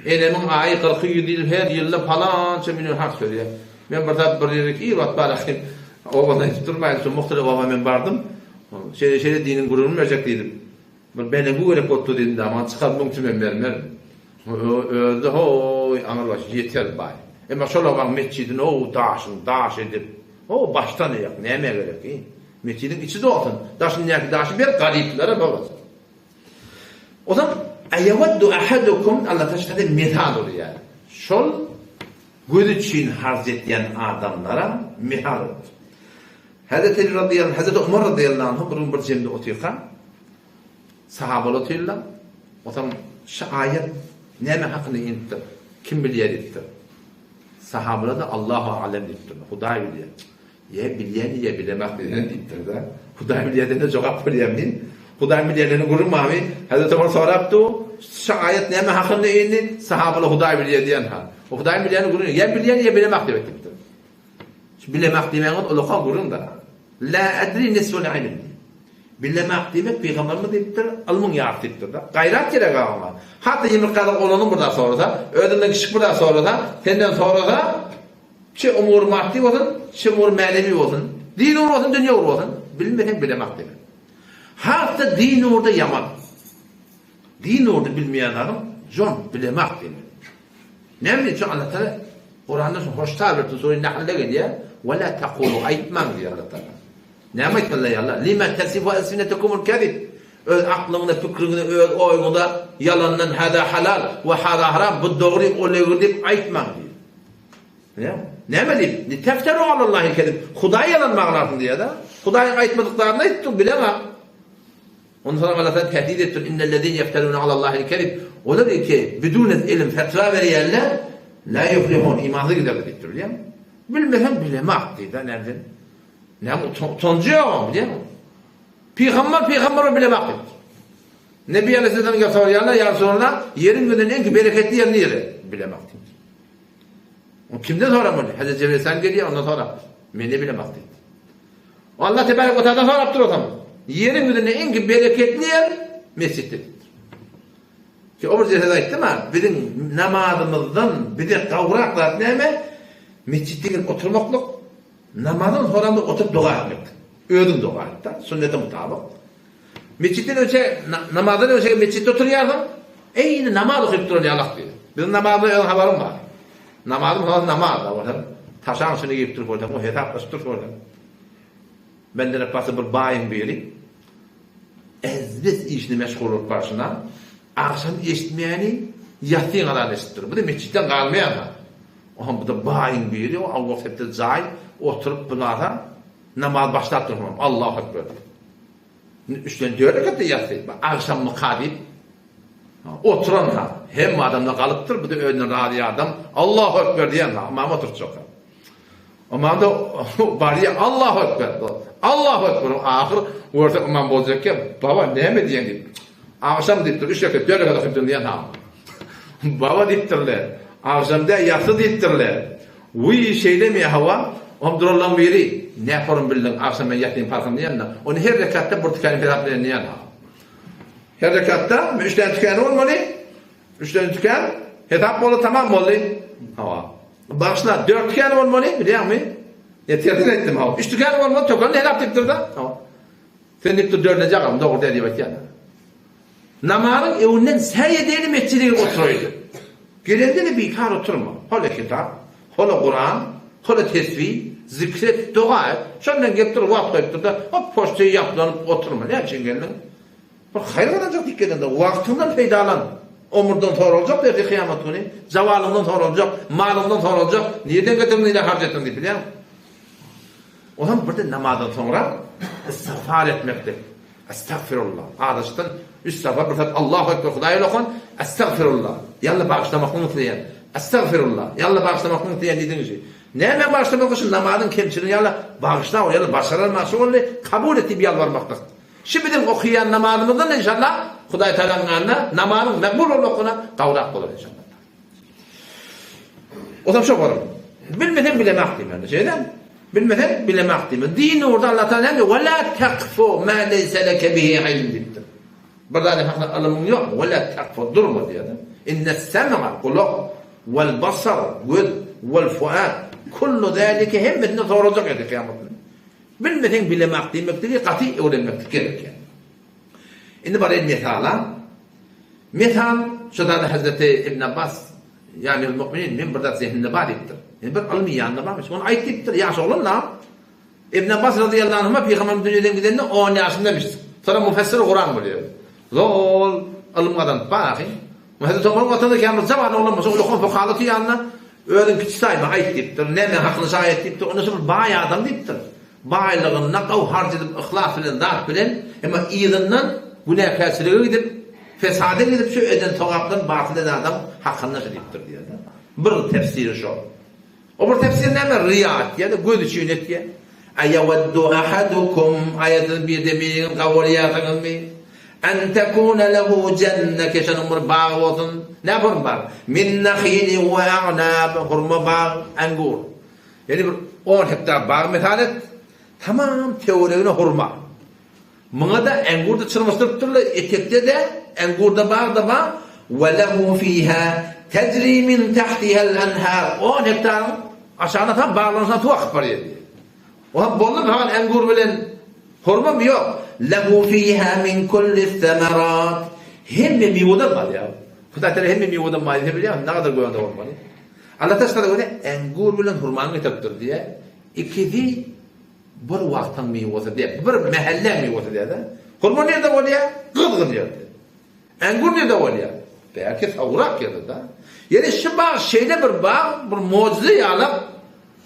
Speaker 1: Enemiň aýy kyrky ýüz diýlip her ýylda palança million harç berýär. Men bir zat bir ýere ir wagt baraýyn. Obadan aýdyp durmaýyn şu muhtelif oba men bardym. Şeýle şeýle diniň gürrüňini berjek diýdim. Bir bene bu gerek bolupdy diýdim da maňa çykar müň tümen bermerin. Özi-de hoý aňyrbaş ýeter baý. Emma şol obaň metjidini o daşyny daş edip, o başdan aýak nämä gerek, i? Metjidiň içi dolsun, daşyndaky daşy ber garyplara babajyk. Ozan Eýewaddu ahadukum Allah taala şeýle mesal urýar. Şol göz üçin harç etýän adamlara mesal urýar. Hazreti Ali radıyallahu Hazreti Umar radıyallahu anh bir gün bir jemde otyrka sahabalar otyrlar. Ozan şu aýat näme hakynda inipdir? Kim bilýär diýipdir. Sahabalar da Allahu alem diýipdir. Hudaý bilýär. Ýa bilýän ýa bilemok diýen diýipdir-de. Hudaý bilýär diýende jogap berýärmi? Hudaý bilýär diýende gürrüň barmy? Hezreti Omar sorapdy, Şu aýat näme hakynda indi? Sahabalar Hudaý bilýär diýen ha. O Hudaý bilýäni gürrüň ýa bilýän ýa bilemok diýip aýdypdyr. Şu bilemok diýmäňiz ulaka gürrüň-de. La adri nisful ilm. Bilemok diýmek pygamberimiz diýipdir, ylmyň ýarysy diýipdir-de. Gaýrat gerek oňa. Hatda ýumruk gazyk oglanyň bir zat sorasa, özünden kiçik bir zat sorasa, senden sorasa, Çi umur maddy bolsun, çi umur mänewi bolsun, din ugry bolsun, dünýe ugry bolsun, bilmeseň bilemak diýmek. Has-da din ugurda ýaman. Din ugurda bilmeýän adam jon bilemak diýmek. Näme üçin Allah Taala Kuranda şu hoş tabir sure Nahlda gelýär, "Ve la taqulu" aýtmaň diýýär Allah Taala. Näme aýtmaly ýa Allah? Lima tasifu alsinetukumul kezib. Öz aklyňda, pikriňde, öz oýuňda ýalandan hada halal we hada haram, bu dogry, ol egri diýip aýtmaň diýýär. Näme? Näme diýip? Litefteru alallahi kezib. Hudaý ýalan maglarsyň diýýär-de. Hudaýyň aýtmadyk zadyny aýtdyň, bileňok. Ondan soň Allah Taala tehdit etdir. Innellezine yefteruna alallahi kezib. Olar ki bidun ilim fetwa berýärler, la yuflihun, imansyz giderler diýipdir, bilýäňmi? Bilmeseň bilemak diýdi, näme sen? Näme utanjy ýok, bilýäňmi? Pygamber pygamber bilemak diýipdir. Nebi Aleyhisselam sorýarlar, ýa Resulallah, ýeriň ýüzünde iň bereketli ýer nire? Bilemak diýipdir. O kimden soramaly? Hazreti Cebrail Aleyhisselam gelýär, ondan sorapdyr. Men ne bilemok diýdi. Allah tebarek we taala sorapdyr o zaman. Ýeriň ýüzünde iň bereketli ýer mesjitdir diýipdir. Ki o bir jesed aýtdym ha, biziň namazymyzdan bize gawrak zat näme? Mesjitde gelip oturmaklyk, namazdan soramda oturyp doga etmek. Özüň doga et-de, sünnete mutabyk. Metjitden öňçe, namazdan öňçe metjitde oturýarsyň, eýni namaz okyp duran ýalak diýdi. Biziň namazymyzdan özüň habaryň bar. Namazym halas namaz, bolsam, taşaň içine girip durup bolsam, o hesaplaşyp durup bolsam. Benden apbasy bir baýyň biri ezbes işine meşgul bolup barşyna, agşam eşitmeýäni ýassyn azan eşidip dur. Bu-da metjitden galmaýan-ha. Oňam bu-da baýyň biri, o awgust hepde jaý oturyp bunasa namaz başlap dur, Allahu ekber diýip. Indi üçden dört rekatda ýatsy, agşammyka diýip oturan-ha, hemme adamlar galypdyr, bu-da özünden razy adam, Allahu ekber diýen-ha, ymam oturtjak. Ymam-da barýar, Allahu ekber, Allahu ekber, ahyr görse ymam boljak eken, baba näme diýeň diýip, agşam diýipdir, üç rekat, dört rekat okypdyr diýen-ha. Baba diýipdirler, agşam däl, ýatsy diýipdirler. Wiý, şeýlemi, hawa, oňam duranlaň biri, Näporum bildiň, agşam men ýatýan parhyny diýende, ony her rekatda bir tükäni hesap bilen diýen, ha. Her rekatda üç däne tükäni bolmaly, üç däne tükän, hesap boldy, tamam boldy. Hawa. Bagyşla, dört tükäni bolmaly, bilýäňmi? Ýa tersini aýtdym, hawa. Üç tükäni bolmaly, tökenini hesap diýipdir-de. Hawa. Sen diýipdir, dördünji agam, dogry däl diýip aýtýan. Namazyň öňünden säý edeli metjide gelip oturaýly. Gelende-de bikar oturma. Hola kitap, hola Kuran, hola tesbih, zikr et, doga et. Şondan gelip dur, wagt goýup dur-da, hop, poçtaýa ýaplanyp oturma. Näme üçin geldiň? Bir haýyr gazanjak diýip gelende, wagtyňdan peýdalan. Ömürden soraljak derdi kyýamat güni, zawalyňdan soraljak, malyňdan soraljak, nireden getirdiň, nirä harç etdiň diýip bilýäňmi? Onam birden namazdan soňra istigfar etmeklik. Estagfirullah. Azaşdan üç sapar bir sapar Allahu Ekber Hudaýa ýol okan Estagfirullah. Ýalla bagyşlamaklygyny isleýän. Estagfirullah. Ýalla bagyşlamaklygyny isleýän diýdiň işi. Näme bagyşlamak üçin namazyň kemçiligini ýalla bagyşla ol ýalla başaran şu boldy kabul et diýip ýalbarmaklyk. Şu biziň okaýan namazymyzdan inşallah Hudaý Tagalaň ýanynda namazyň makbul bolmaklygyna gawrak bolar inşallah. Ozam şo bolar. Bilmeseň bilemak diýmeli. Şeýle? Bilmeseň bilemak diýmeli. Din ugurda Allah Taala näme diýýär? Ve la takfu ma leysa leke bihi ilm diýipdir. Bir zady hakynda ylymyň ýok. Ve la takfu durma diýýär. Inne sem'a gulak vel basar göz vel fuad kullu zalike hemmesinden sorajak edi kyýamat güni. Bilmeseň bilemak diýmekligi gaty öwrenmeklik gerek. Indi baraýyn mesala. Mesal, şu zady Hazreti Ibn Abbas. Ýa emiril mu'minin, men bir zat zehnimde bar diýipdir. Ýani bir ylmy ýanynda barmyş. Ony aýt diýipdir, ýaş oglan-da. Ibn Abbas razyýallahu anhuma pygamberimiz dünýeden gidende on ýaşyndamyş. Soňra mufessir Kuran bolýar. Zol ylym gazanyp bar ahy. Hezreti Omaryň wagtynda kän bir jawan oglan bolsa, ullakan pokaly otyr ýanynda. Özüň kiçi saýma, aýt diýipdir. Näme hakyny şaý et diýipdir. Onda şu bir baý adam diýipdir. Baýlygyny gaw harç edip yhlas bilen zat bilen, emma yzyndan günäkärçilige gidip, fesada gidip şu eden sogaplaryny batyl eden adam hakynda şu diýipdir diýýär-de. Bir tefsiri şo. O bir tefsir näme? Riýa etýär-de, göz üçin etýär. Eýewaddu ahadukum, aýa siz birde biriňiz gowurýarsyňyzmy? En tekune lehu jenne, keşeniň bir bagy bolsun. Näme hurma bag? Min nahili we a'nab, hurma bag, engur. Ýani bir on hektar bag mysal et, tamam töweregine hurma. Muňa-da engur-da çyrmaşdyrypdyrlar, etekde-de engur-da bar-da bar, we lehu fiha tejri min tahtihal enhar, on hektaryň aşagyna tam baglaryň suw akyp barýar diýýär. Oha boldumy fakat engur bilen hurmamy? Ýok. Lehu fiha min kulli semerat, hemme miweden bar ýa. Hudaý Tagala hemme miweden bar diýse bilýäňmi, nägadar göwnüne bolmaly. Allah Tagala görä engur bilen hurmany getiripdir diýýär. Ikisi Bir wagtyň miwesi däl, bir mähelläň miwesi däl-de. Hurma nirde bolýar? Gyzgyn ýerde. Engur nirde bolýar? Belki sowugrak ýerde-de. Ýöne şu bag şeýle bir bag, bir mojize ýalak,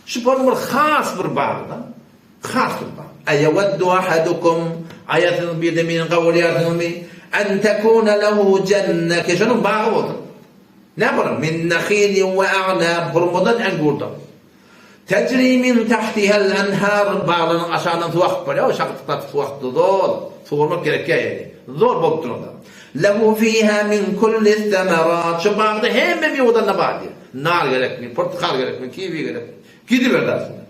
Speaker 1: şu bir bir has bir bag-da. Has bir bag. Eýewaddu ahadukum, aýa siziň birde meni gowurýarsyňyzmy? En tekune lehu jenne, ki şonuň bagy bolsun. Näme bolar? Min nahilin we a'nab, hurmadan, engurdan. Tejri min tahtihal enhar baglarynyň aşagyndan suw akyp barýar, o şakyrdykdaky suw akyp dur, zol, suwarmak gerekýär ýeri. Zol bolup dur onda. Lehu fiha min kulli semerat şu bagda hemme miweden-de bar diýýär. Nar gerekmi, pyrtykal gerekmi, kiwi gerekmi, gidiberdi aslynda.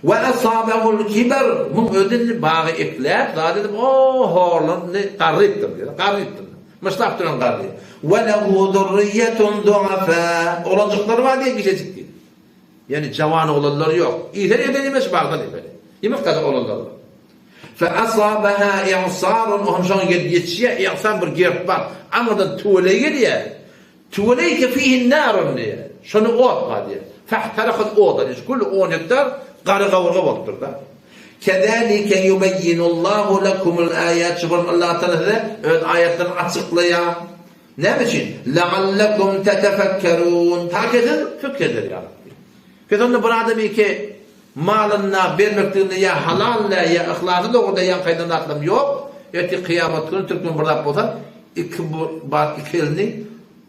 Speaker 1: We asabehul kiber muň özi indi bagy ekläp, zat edip, o horlandy, garrypdyr diýýär, garrypdyr. Myşlap duran garry. We lehu zurriýetun duafa oglanjyklary bar diýýär, kiçijik diýýär. Ýani jawan oglanlar ýok. Iýse nirden iýmeli şu bagdan iýmeli. Iýmek dagy oglanlar bar. Fe asabaha i'sarun ohm şoňa gelip ýetişýär. I'sar bir gerp bar. Aňyrdan tüweleý gelýär. Tüweleý ki fihi narun diýýär. Şonda ot bar diýýär. Fahtarakat oda diýýär. Kül 10 hektar gary gawurga bolupdyr da. Kezalike yubeyyinullahu lekumul ayat. Şu Allah Taala size öz aýatlaryny açyklaýar. Näme üçin? Leallekum tetefekkerun. Ta ki siz pikir eder ýaly. Pes onda bir adam eke malyna bermekliginde ýa halal dä, ýa yhlasy dogry dä, ýaňky aýdan zatlarym ýok. Ertir kyýamat güni türkmen bir zat bolsa, iki bar iki elini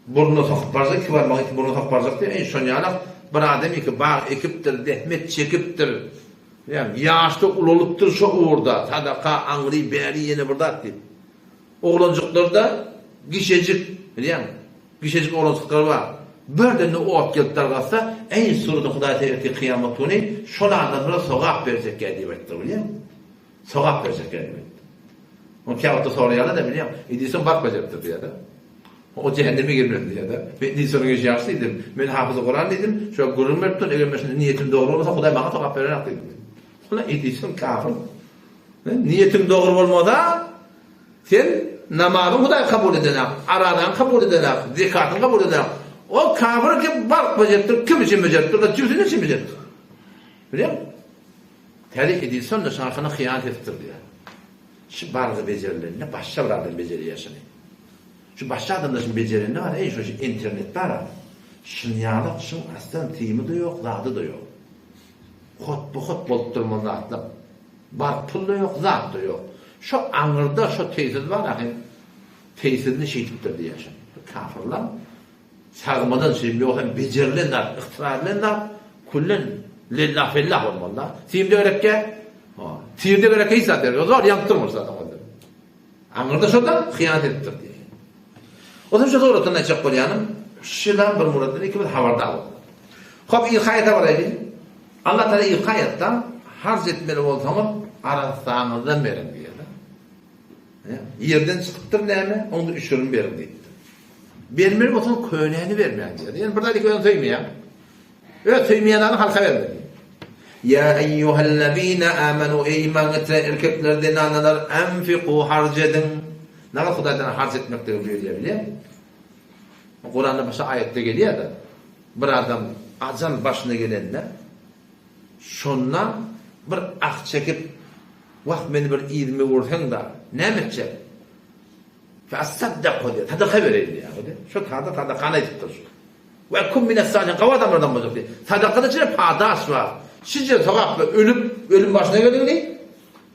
Speaker 1: burnuna sokup barjak, iki barmagyny iki burnuna sokup barjak diýip, eý şon ýalak bir adam eke bag ekipdir, zähmet çekipdir. Ýa ýaşda ulalypdyr şo ugurda, sadaka, aňry, bäri ýene bir zat diýip. Oglanjyklarda gişejik, bilýäňmi? Gişejik oglanjyklar bar. Birden-de ot gelip dargatsa, Eý, surata Hudaý sen ertir kyýamat güni şol adamlara sogap berjekkä diýip aýtdyr, bilýäňmi? Sogap berjekkä diýip aýtdy. Ony käwagtda soraýarlar-da, bilýäňmi? Edison bark bejeripdir diýýär-de. O jähenneme girmez diýýär-de. Men Edisonyň işi ýagşy diýdim. Men hafyzy Kuran diýdim. Şo gürrüň berip dur, eger men şunda niýetim dogry bolmasa, Hudaý maňa sogap berenok diýdim. Ol Edison kafir. Niýetiň dogry bolmasa, sen namazyň Hudaý kabul edenak, arazaňy kabul edenak, zekatyňy kabul edenak. O kafir kim bark bejeripdir, kim üçin bejeripdir, da jübsüni üçin bejeripdir. Bilýäňmi? Täze Edison da şahyna hyýanat edipdir diýýär. Şu bargy bejerilende başga bir adam bejerýär şuny. Şu başga adam da şuny bejerende bar, eý şu internet bar. Şunýalak şuň aslan symy-da ýok, zady-da ýok. Hotba-hot bolup durmaly zatlar. Bar pul-da ýok, zat-da ýok. Şo aňyrda şo teýsiz bar ahym. Teýsizini şeýdipdir diýýär şo. Kafyrlar sagmadan şeý ýok hem bejerilen zat, ygtyra edilen zat küllen lellah fellah bolmaly-da. Simde gerekkä? Ha. Tirde gerekkä hiç zat gerek ýok. Zor ýanyp durmaly zaten ol. Aňyrda şo-da hyýanat edipdir diýýär. Onsoň şu suratdan aýtjak bolýanym, şulam bir Murat bilen ikimiz habardar bolduk. Hop, irki aýata baraýlyň. Allah Taala irki aýatda harç etmeli bolsaňyz arassaňyzdan beriň diýýär-de. Ýerden çykypdyr näme, onda üşürini beriň diýipdir. Bermeli bolsaň könäni bermäň diýýär. Ýöne bir zat iki özüň söýmeýäň. Öz söýmeýän zadyňy halka berme diýýär. Ýa eýýuhellezine amenu eý iman getiren erkekler zenanalar enfiku harç ediň. Nagat Hudaý Taala harç etmekligi buýurýar bilýäňmi? Kuranda başga aýatda gelýär-de. Bir adam ajal başyna gelende, şonda bir ah çekip, Wah, meni bir yzyma öwürseň-da, näme etjek? Feassaddako diýýär, sadaka bereýin diýýär. Şo sada sadakany aýdypdyr şu. We kum minas-salihin, gowy adamlardan boljak diýýär. Sadakada şeýle padaş bar. Şije sogap we ölüp, ölüm başyna geldigini,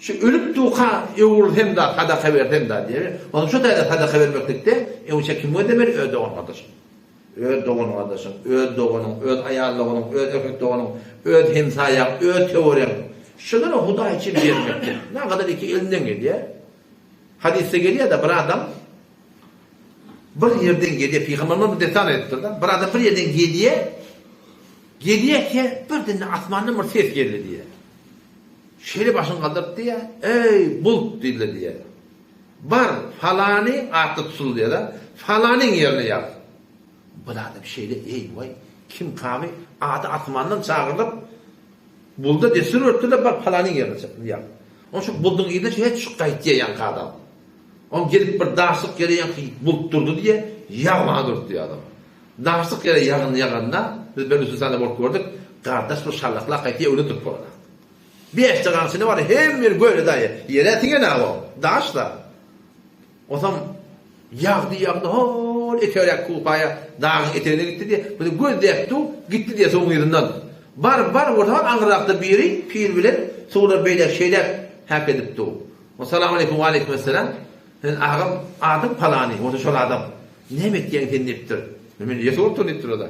Speaker 1: şu ölüp duka öwrülsem-da, sadaka bersem-da diýýär. Onuň şo taýda sadaka bermeklikde öňçe kim gözlemeli? Öz dogan-gardaşyň. Öz dogan-gardaşyň, öz doganyň, öz aýal doganyň, öz erkek doganyň, öz hemsaýaň, öz töweregiň. Şulara Hudaý üçin bermeklik. Nagadar iki elinden gelýär. Hadysda gelýär-de, bir adam bir ýerden gelýär, pygamberimiz bir dessan aýdypdyr-da, bir adam bir ýerden gelýär, gelýärkä birden asmandan bir ses geldi diýýär. Şeýle başyny galdyryp diýýär, Eý, bulut diýdi diýýär. Bar, falany atly tutuldy diýýär-de, falanyň ýerine ýaz. Bir adam şeýle, eý, waý, kim kaby, ady asmandan çagyrylyp, Bulda desur beripdirler, bar palanyň ýerine çyk, ýaz. Oň şu bulduň yzyna şeýle düşüp gaýtýar ýaňky adam. Oň gelip bir daşlyk ýere ýaňky bult durdy diýýär, ýagmaga durdy diýýär adam. Daşlyk ýere ýagyn ýaganda, biz Belüjistanda bolup gördük, gardaş bir şallaklap gaýtýar, öwre durup bolanok. Beşje gaňçyny bar, hemme ýeri göle daýy. Ýere siňen-ä o, daş-da. Onsoň ýagdy, ýagdy, hol etegräk Kupaýa dagyň etegine gitdi diýýär. Bizi gözläp dur, gitdi diýýär suwuň yzyndan. Bar, bar bolsa bar aňryrakda biri pil bilen suwlar beýläk şeýläk häk edip dur. O salam aleýkum, waleýkim esselam. Sen agam, adyň palany, bolsa şol adam. Näme etýäň sen diýipdir. Men ýesir bolup dur diýipdir o-da.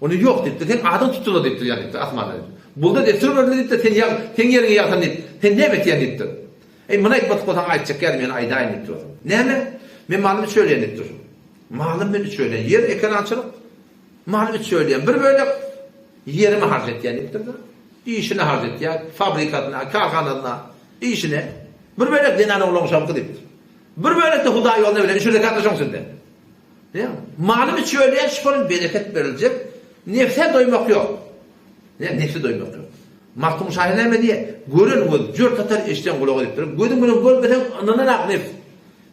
Speaker 1: Ony ýok diýipdir. Seň adyň tutuldy diýipdir ýa diýipdir asmandan. Bulda dessur berildi diýipdir, sen ýag, seň ýeriňe ýagsan diýip. Sen näme etýäň diýipdir. Eý, muny aýtmadyk bolsaň aýtjak ýaly men aýdaýyn diýip dursun. Näme? Men malymy üç bölýän diýip dursun. Malym men üç bölýän. Ýer ekerançylyk. Malymy üç bölýän. Bir bölek ýerime harç etýän diýipdir-de. Işine harç etýär, fabrikasyna, kärhanasyna, işine. Bir bölek zenan oglan şoňky diýipdir. Bir bölek-de Hudaý ýoluna bilen üç rekat-da şoň içinde. Näme? Malymy üç bölýän, şuparyň bereket beriljek. Nebse doýmak ýok. Näme nebse doýmak ýok. Magtymguly şahyr näme diýýär? Gören göz jür tatar, eşiden gulak diýipdir. Gözüň bilen görmeseň ynananak nebs.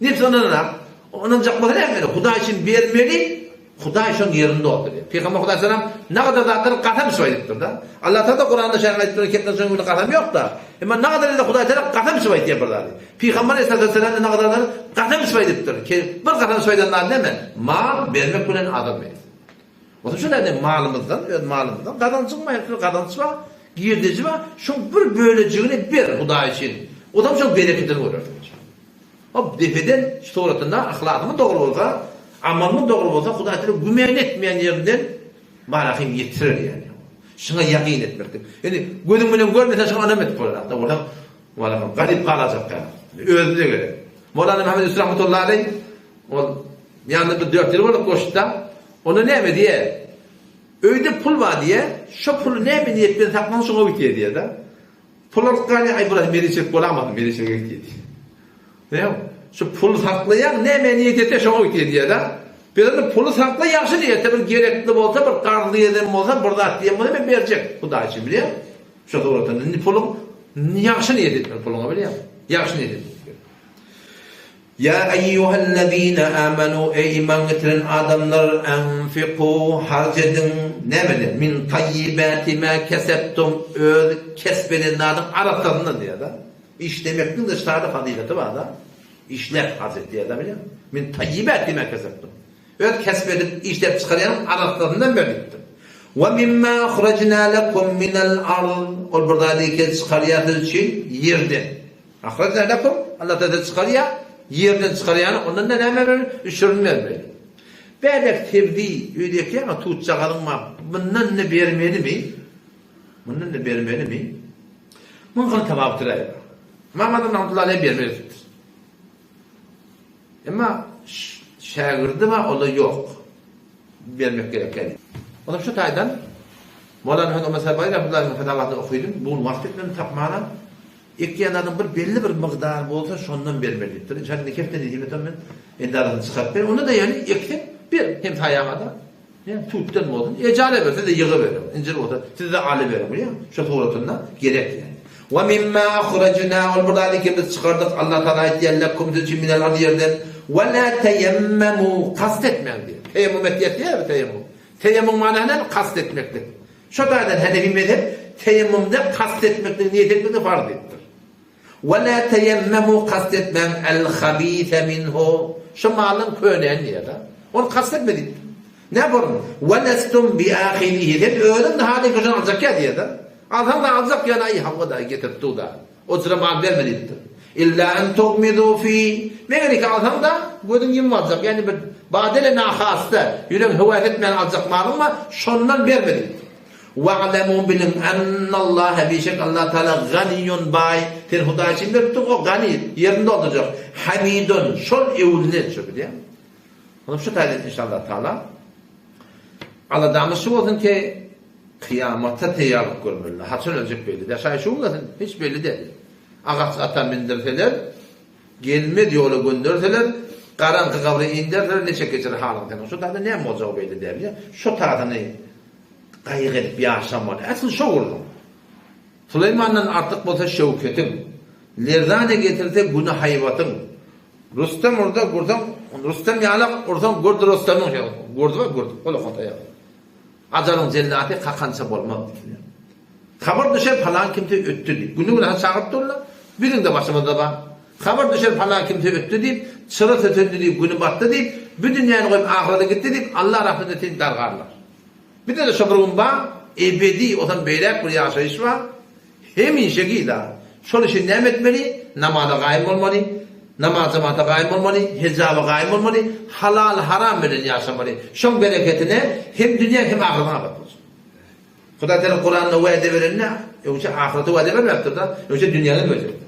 Speaker 1: Nebs ynananak. Ynanjak bolsa näme etmeli? Hudaý üçin bermeli, Hudaý şoň ýerinde oturýar. Pygamber Hudaý salam nagadar zatlary kasam içip aýdypdyr-da. Allah Tagala Kuranda şeýle aýdypdyr, kepden soň indi kasam ýok-da. Emma nagadar ýerde Hudaý Tagala kasam içip aýtýar bir zady. Pygamber aleyhissalatu nagadar zady kasam içip aýdypdyr. Bir kasam içip aýdan zady näme? Mal bermek bilen azalmaýar. Bolsa şol ýerde malymyzdan, öz malymyzdan gazanjyň bar, her türli gazanç bar, girdeji bar, şoň bir bölejigini ber Hudaý üçin. Onsoň şoň berekedini görersiň. Hop, depeden şu suratynda yhlasymyz dogry bolsa, amalymyz dogry bolsa, Hudaý Tagala güman etmeýän ýerinden barahym ýetirer ýaly. Şuňa ýakyn etmeklik. Indi gözüň bilen görmeseň şoňa ynam edip bolar. Hatda bolsa, wala garyp galajak ýaly. Özüne gerek. Mowlana Muhammed Ýusuf rahmetullahi aleýh Ol ýanynda bir dört ýyl bolup goşda. Onda näme diýýär? Öýde pul bar diýýär. Şo puly näme niýet bilen saklaň şoňa bitýär diýýär-de. Pul alyp galýar, aý bular meriçilik bolamasyn, meriçilige gitýär diýýär. Näme? Şu puly saklaýaň, näme niýet etse şoňa bitýär diýýär-de. Biz onda puly sakla ýagşy niýetde bir gerekli bolsa, bir garzly eden bolsa, bir zat diýen bolsa men berjek. Hudaý üçin bilýäňmi? Şo suratda indi puluň ýagşy niýet etmeli puluňa bilýäňmi? Ýagşy niýet etmek gerek. Ýa eýýuhellezine âmenû, eý iman getiren adamlar, enfikû, harç ediň, nämeden, min taýýibâti mâ kesebtum, öz kesp eden zadyň arassasyndan diýýär-de. Işlemekligiň-de şada fazylaty bar-da. Işläp harç et diýýär-de bilýäňmi? Min taýýibâti mâ kesebtum. Öz kesp edip, işläp çykarýanyň arassasyndan ber diýipdir. We mimmâ ahrajnâ lekum minel ard, ol bir zady ki çykarýar siz üçin ýerden. Ahrajna lekum, Allah Tagala çykarýar, ýerden çykarýany, ondan-da näme bermeli? Üşürini bermeli. Bälek sebzi öýde ekýäň-ä, tutjagazyň bar, mundan-da bermelimi? Mundan-da bermelimi? Muň gyly tapawuty bar. Ymam Azam rahmetullahi aleýh bermeli diýipdir. Emma şägirdi bar, ola ýok. Bermek gerek däl. Onam şu taýdan Mowlana Muhammed Omar Sabaý rahmetullahi aleýhiň fetawasyny okydym, bu gün wagt etmedim tapmanam. Ekýän zadyň bir belli bir mygdary bolsa şondan bermeli diýipdir. Inşallah indiki hepde nesip etse men endazasyny çykaryp bererin. Onda-da ýöne ekseň ber hemsaýaňa-da. Ýa tutdan bolsun, ejara ber, siz-de ýygyberiň. Injir bolsa siz-de alyberiň bilýäňmi? Şo suratynda gerek ýaly. Wa mimma ahrajna ol bir zady ki biz çykardyk Allah Tagala aýtýar lekum siz üçin minel ardy ýerden we la teýemmemu kast etmäň diýýär. Teýemmum etýär diýýär teýemmum. Teýemmum manasy näme? Kast etmeklik. Şo taýdan Henefi mezhep teýemmumda kast etmekligi, niýet etmekligi farz diýipdir. Ve la teýemmemu kast etmäň el-habise minhu. Şo malyň könäni diýýär-de. Ony kast etme diýipdir. Näme bolun? Ve lestum biahizihi. Sen özüň-de hady köşen aljak ýa diýýär-de. Alsaň-da aljak ýa-da aý hawa-da getirip dur-da. Ojra mal berme diýipdir. Illa en tugmidu fi. Meger iki alsaň-da, gözüň ýumup aljak, ýagny bir badele nahasda, ýüregiň höwes etmän aljak malyň bar, şondan berme diýipdir. Wa'lemu biliň ennallaha bişek Allah Taala ganiýun baý, sen Hudaý üçin beripdiň, o gani, ýerini doldurjak, hamidun, şol öwünli, şo bilýäňmi? Onuň şu taýdan inşallah Taala aladamyz şu bolsun ki, kyýamata teýýarlyk görmeli. Haçan öljek belli däl. Şaý şu gün hiç belli däl. Agaç ata mindirseler, gelmez ýola gönderseler, garaňky gabra inderseler neçe geçer halyň seniň. Şu taýda näme boljagy belli däl. Şu taýyny gaýgy edip ýaşamaly. Äsli şo gurluň. Suleýmandan artyk bolsa şöwketiň, Lerzana getirse güni haýbatyň, Rüstem urda gursaň, Rüstem ýalak ursaň gurdy Rüstemiň şeý gurdy bar gurdy gol okan taýak. Ajalyň jellaty kakança bolmaz diýip. Habar düşer palan kimse ötdi diýip. Güni günaha çagyryp durlar. Biziň-de başymyzda bar. Habar düşer palan kimse ötdi diýip, çyra sötendi diýip, güni batdy diýip, bu dünýäni goýup ahyrete gitdi diýip, Allah rahmet etsin dargarlar. Bizde-de şo bir gün bar, ebedi ondan beýläk bir ýaşaýyş bar. Hemişeki zat. Şol üçin näme etmeli? Namaza gaýym bolmaly, namaz jemata gaýym bolmaly, hijaba gaýym bolmaly, halal haram bilen ýaşamaly. Şoň bereketine hem dünýäň hem ahyretiň abat boljak. Hudaý Teala Kuranda wade berende, öňçe ahyrete wade bermäpdir-de, öňçe dünýäden berjekdir.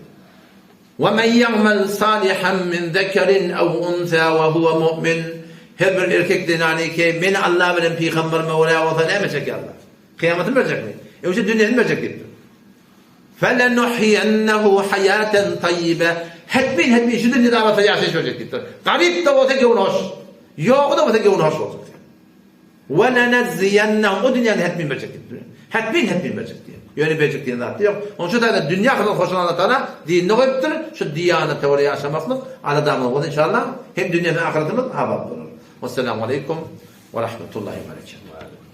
Speaker 1: Ve men ýa'mel salihan min zekerin ew unsa we huwe mu'min Her bir erkek zenany ki meni Allah bilen pygamberime görä bolsa näme çekýärler? Kyýamatyny berjekmi? Öňçe dünýesini berjek diýipdir. Felenuhyiyennehu haýaten taýýibe Hetmin hetmin şu dünýede arassa ýaşaýyş berjek diýipdir. Garyp-da bolsa göwni hoş, ýogy-da bolsa göwni hoş boljak diýýär. We lenejziyennehum o dünýäni hetmin berjek diýipdir. Hetmin hetmin berjek diýýär. Ýöne berjek diýen zat ýok. Onuň şu taýdan dünýä hyzmat hoşuna Allah Taala dinini goýupdyr. Şu diýanete görä ýaşamaklyk aladamyz bolsun inşallah. Hem dünýä hem ahyretimiz abat bolar. Wesselamu aleýkum we rahmetullahi we berekatuh.